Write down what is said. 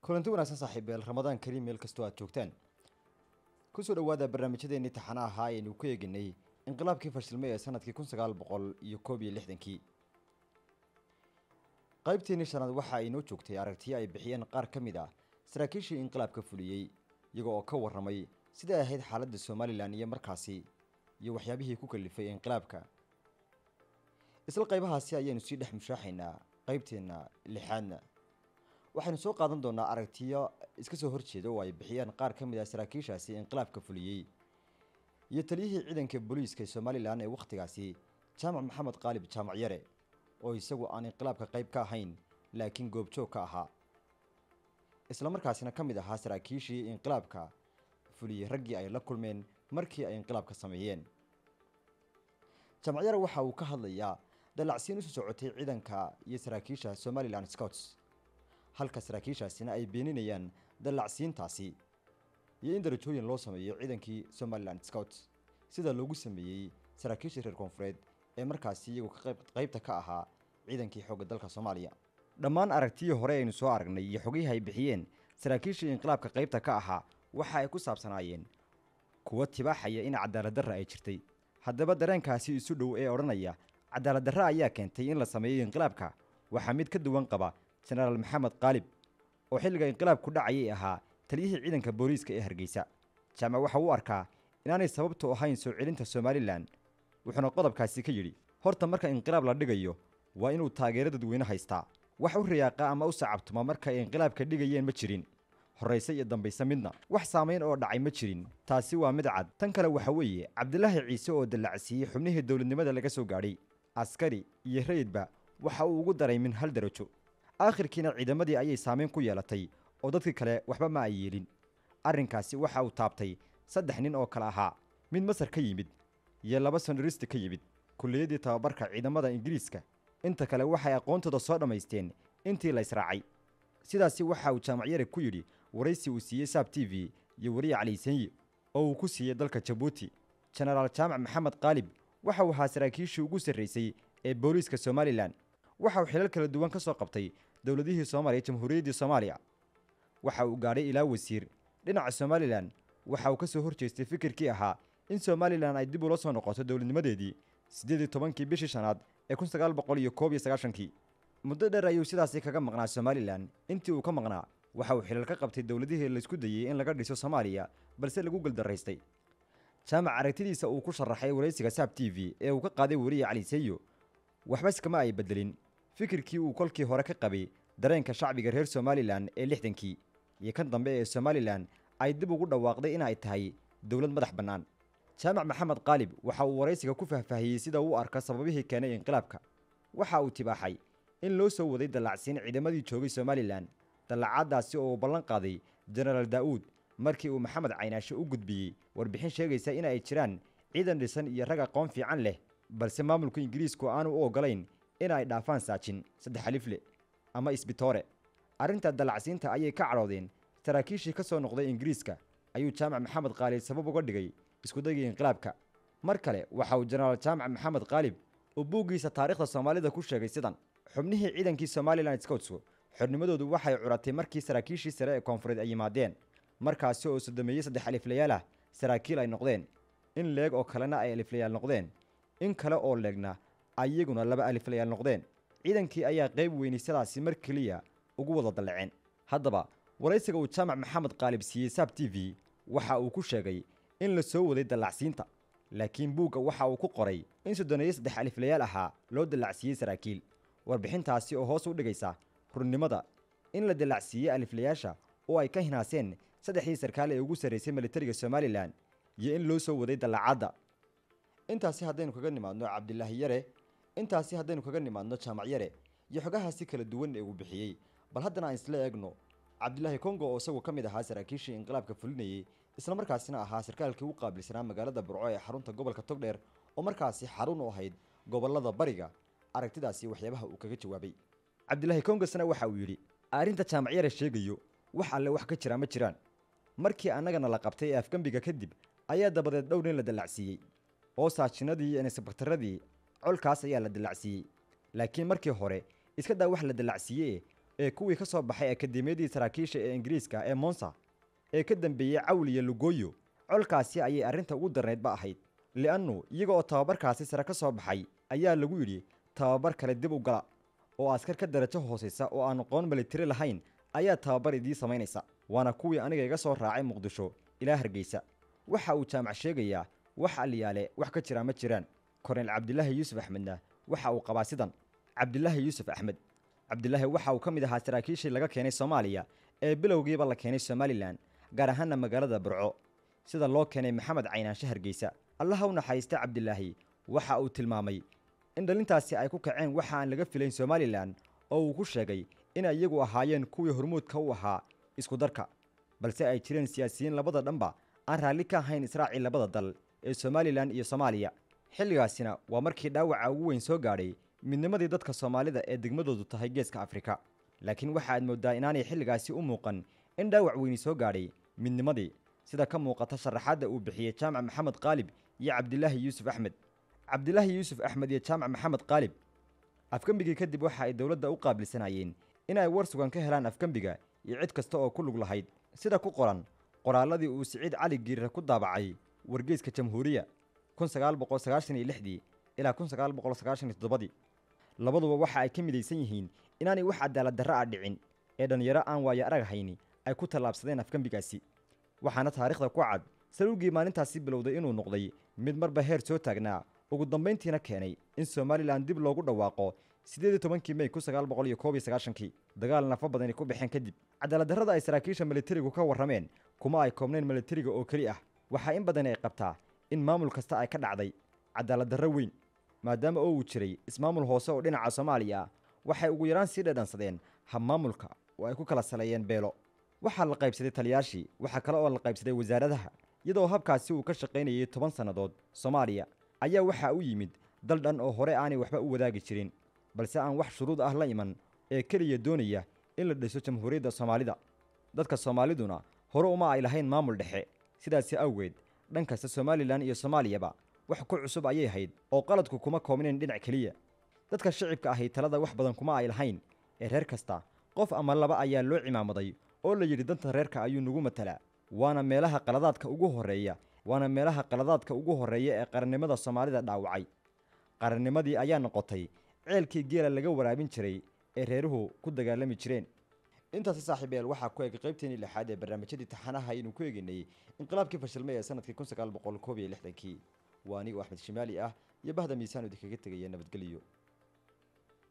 Kulanti wanaagsan saaxiibeel, Ramadaan kariim meel kastoo aad joogtaan. Kusoo dhowaada barnaamijyadeennii taxanaha ahaa ayaynu ku eeginay inqilaabkii fashilmay ee sanadkii 1961-kii. Qaybteenii shanaad waxa ay inoo joogtay aragtiyo ay bixiyeen qaar ka mid ah saraakiishii inqilaabka fuliyey, iyaga oo ka warramay siday ahayd xaaladda Somalilan iyo markaasi iyo waxyaabihii ku kalifay inqilaabka. Isla qaybahaasi ayaynu sii dhex mushaaxaynaa qaybteenna lixaadna. Waxaynu soo qaadan doonaa aragtiyo iska soo horjeeda oo ay bixiyeen qaar ka mid ah saraakiishaasi inqilaabka fuliyey iyo taliyihii ciidanka booliiska ee Somalilan ee wakhtigaasi, Jaamac Maxamed Qaalib Jaamac Yare, oo isagu aan inqilaabka qayb ka ahayn laakiin goobjoog ka ahaa, isla markaasina ka mid ahaa saraakiishii inqilaabka fuliyey raggii ay la kulmeen markii ay inqilaabka sameeyeen. Jaamac Yare waxa uu ka hadlayaa dallacsiin isu socotay ciidanka iyo saraakiisha Somalilan Scouts, halka saraakiishaasina ay beeninayaan dallacsiintaasi iyo in darajooyin loo sameeyo ciidankii Somalilan Scouts sida loogu sameeyey saraakiishii reer koonfureed ee markaasi iyagu qaybta ka ahaa ciidankii xoogga dalka Soomaaliya. Dhammaan aragtiyii hore aynu soo aragnay iyo xogihii ay bixiyeen saraakiishii inqilaabka qaybta ka ahaa waxa ay ku saabsanaayeen kuwa tibaaxaya in cadaaladdarra ay jirtay. Haddaba dareenkaasi isu dhow ee odhanaya cadaaladdarra ayaa keentay in la sameeyo inqilaabka waxaa mid ka duwan qaba Jenaraal Maxamed Qaalib, oo xilliga inqilaabku dhacayay ahaa taliyihii ciidanka booliiska ee Hargeysa. Jaamac waxa uu arkaa inaanay sababtu ahayn soo celinta Somalilan, wuxuuna qodobkaasi ka yidhi: horta marka inqilaab la dhigayo waa inuu taageero dadweyne haystaa. Wax u riyaaqa ama u sacabtuma marka ay inqilaabka dhigayeen ma jirin, horrayse iyo dambayse midna wax saamayn oo dhacay ma jirin. Taasi waa mid cad. Tan kale waxa weeye Cabdilaahi Ciise oo dallacsiiyey xubnihii dowladnimada laga soo gaadhay, askari iyo rayidba waxa uu ugu daray min hal darajo. Aakhirkiina ciidamadii ayay saamayn ku yeelatay oo dadkii kale waxba ma ay yeelin. Arrinkaasi waxa uu taabtay 3 nin oo kale ahaa, mid Masar ka yimid iyo 2 sondhiristi ka yimid kulliyaddii tababarka ciidamada Ingiriiska. Inta kale waxay aqoontooda soo dhammaysteen intii la israacay. Sidaasi waxa uu Jaamac Yare ku yidhi waraysi uu siiyey Saab TV iyo weriye Cali Sanyi oo uu ku siiyey dalka Jabuuti. Jenaraal Jaamac Maxamed Qaalib waxa uu ahaa saraakiishii ugu sarraysay ee booliiska Somalilan. Waxa uu xilal kala duwan ka soo qabtay dowladihii Soomaaliya, Jamhuuriyaddii Soomaaliya. Waxa uu gaadhay ilaa wasiir. Dhinaca Somalilan waxa uu ka soo horjeestay fikirkii ahaa in Somalilan ay dib ula soo noqoto dowladnimadeedii 18-kii bishii shanaad ee 1991-kii. Muddo dheer ayuu sidaasi kaga maqnaa Somalilan. Intii uu ka maqnaa waxa uu xilal ka qabtay dowladihii laysku dayey in laga dhiso Soomaaliya, balse lagu guuldarraystay. Jaamac aragtidiisa uu ku sharaxay waraysiga Saab TV ee uu ka qaaday weriye Cali Seyo waxbas kama ay bedelin fikirkii uu kolkii hore ka qabay dareenka shacbiga reer Somalilan ee 60-kii iyo kan dambe ee Somalilan ay dib ugu dhawaaqday in ay tahay dowlad madax bannaan. Jaamac Maxamed Qaalib waxa uu waraysiga ku faahfaahiyey sida uu u arka sababihii keenay inqilaabka. Waxa uu tibaaxay in loo soo waday dallacsiin ciidamadii joogay Somalilan, dallacadaasi oo uu ballan qaaday Jenaraal Daa'uud markii uu Maxamed Caynaashe u gudbiyey warbixin sheegaysa in ay jiraan ciidan dhisan iyo rag aqoon fiican leh, balse maamulka Ingiriisku aanu u ogolayn in ay dhaafaan saajin 3 alifle ama isbitoore. Arrinta dallacsiinta ayay ka cadhoodeen saraakiishii ka soo noqday Ingiriiska, ayuu Jaamac Maxamed Qaalib sabab uga dhigay isku daygii inqilaabka. Mar kale waxa uu Jenaraal Jaamac Maxamed Qaalib uu buuggiisa taariikhda Soomaalida ku sheegay sidan: xubnihii ciidankii Somaliland Scouts xornimadoodu waxay curatay markii saraakiishii sare ee koonfureed ay yimaadeen, markaasi oo sodomeeyey 3 aliflayaal ah saraakiil ay noqdeen, in leeg oo kalena ay aliflayaal noqdeen, in kale oo leegna ayaguna 2 aliflayaal noqdeen. Ciidankii ayaa qayb weyni sidaasi mar keliya ugu wada dallaceen. Haddaba waraysiga uu Jaamac Maxamed Qaalib siiyey Saab TV waxa uu ku sheegay in la soo waday dallacsiinta, laakiin buugga waxa uu ku qoray in 33 aliflayaal ahaa loo dallacsiiyey saraakiil. Warbixintaasi oo hoos u dhigaysa runnimada in la dallacsiiyey aliflayaasha oo ay ka hinaaseen 3dii sarkaal ee ugu sarreysay militariga Somalilan iyo in loo soo waday dallacadda. Intaasi haddaynu kaga nimaadno Cabdilaahi Yare, intaasi haddaynu kaga nimaadno Jaamac Yare iyo xogahaasi kala duwan ee uu bixiyey, bal haddana aan isla eegno Cabdilaahi Kongo oo isagu ka mid ahaa saraakiishii inqilaabka fulinayey, isla markaasina ahaa sarkaalkii u qaabilsanaa magaalada Burco ee xarunta gobolka Togdheer oo markaasi xarun u ahayd gobollada bariga. Aragtidaasi waxyaabaha uu kaga jawaabay Cabdilaahi Kongosna waxa uu yidhi: arrinta Jaamac Yare sheegayo wax alle wax ka jira ma jiraan. Markii annagana la qabtay ee afgembiga kadib ayaa dabadeed dhowr nin la dallacsiiyey oo saajinadii iyo insbaktaradii colkaas ayaa la dallacsiiyey, laakiin markii hore iska daa wax la dallacsiiyey. Ee kuwii ka soo baxay akademiyadii saraakiisha ee Ingiriiska ee Monsa ee ka dambeeyey Cawl iyo Lugooyo, colkaasi ayay arrinta ugu darnaydba ahayd, li'annu iyaga oo tababarkaasi sare ka soo baxay ayaa lagu yidhi tababar kale dib u gala, oo askar ka darajo hoosaysa oo aan aqoon militari lahayn ayaa tababar idii samaynaysa. Waana kuwii aniga iga soo raacay Muqdisho ilaa Hargeysa. Waxa uu Jaamac sheegayaa wax aliyaale wax ka jiraa ma jiraan. Korneyl Cabdilaahi Yuusuf Axmedna waxa uu qabaa sidan. Cabdilaahi Yuusuf Axmed Cabdilaahi waxa uu ka mid ahaa saraakiishii laga keenay Soomaaliya ee bilowgiiba la keenay Somalilan, gaar ahaana magaalada Burco, sida loo keenay Maxamed Caynaanshe Hargeysa. Allaha u naxariista Cabdilaahi waxa uu tilmaamay in dhalintaasi ay ku kaceen waxa aan laga filayn Somalilan, oo uu ku sheegay in iyagu ahaayeen kuwii hormuudka u ahaa isku darka, balse ay jireen siyaasiyiin labada dhanba aan raalli ka ahayn israacii labada dal ee Somalilan iyo Soomaaliya. Xilligaasina waa markii dhaawaca ugu weyn soo gaadhay midnimadii dadka Soomaalida ee degmadoodu tahay Geeska Afrika. Laakiin waxa aad mooddaa inaanay xilligaasi u muuqan in dhaawac weyni soo gaadhay midnimadii, sida ka muuqata sharaxaadda uu bixiyey Jaamac Maxamed Qaalib iyo Cabdilaahi Yuusuf Axmed. Cabdilaahi Yuusuf Axmed iyo Jaamac Maxamed Qaalib afgembigii kadib waxa ay dowladda u qaabilsanayeen in ay war sugan ka helaan afgembiga iyo cid kasta oo ku lug lahayd, sida ku qoran qoraalladii uu Siciid Cali Giirre ku daabacay wargeyska Jamhuuriya 1996dii ilaa 1997dii. Labaduba waxa ay ka midaysan yihiin inaanay wax cadaalad darro ah dhicin ee dhallinyaro aan waayo arag hayni ay ku tallaabsadeen afgembigaasi. Waxaana taariikhda ku cad salowgii maalintaasi bilowday inuu noqday mid marba heer soo taagnaa, ugu dambayntiina keenay in Somalilan dib loogu dhawaaqo 18-kii Mey 1991-kii, dagaal nafo badani ku baxeen kadib. Cadaalad darrada ay saraakiisha militarigu ka warrameen kuma ay koobnayn militariga oo keli ah. Waxaa in badan ay qabtaa in maamul kasta ay ka dhacday cadaalad darro weyn, maadaama oo uu jiray ismaamul hoose oo dhinaca Soomaaliya ah. Waxay ugu yaraan sii dhadhansadeen habmaamulka oo ay ku kala saleeyeen beelo. Waxaa la qaybsaday taliyaashii, waxaa kale oo la qaybsaday wasaaradaha, iyadoo habkaasi uu ka shaqaynayay 10 sannadood Soomaaliya ayaa waxa u yimid dal dhan oo hore aanay waxba u wadaagi jirin, balse aan wax shuruud ah la iman ee keliya doonaya in la dhiso Jamhuuriyadda Soomaalida. Dadka Soomaaliduna hore uma ay lahayn maamul dhexe, sidaasi awgeed dhan kasta Somalilan iyo Soomaaliyaba wax ku cusub ayay hayd, oo qaladku kuma koobnayn dhinac keliya. Dadka shicibka ahi talada wax badan kuma ay lahayn, ee reer kasta qof ama laba ayaa loo cimaamaday oo la yidhi danta reerka ayuu nagu matalaa. Waana meelaha qaladaadka ugu horreeya, waana meelaha qaladaadka ugu horreeya ee qarannimada Soomaalida dhaawacay. Qarannimadii ayaa noqotay ceelkii geela laga waraabin jiray ee reeruhu ku dagaalami jireen. Intaasi saaxiibayaal waxaa ku eg qaybteenii lixaad ee barnaamijyadii taxanaha aynu ku eegaynay inqilaabkii fashilmay ee sanadkii 1961-kii. Waa anigoo Axmed Shimaali ah iyo bahda Miisaan idinkaga tegaya nabadgeliyo.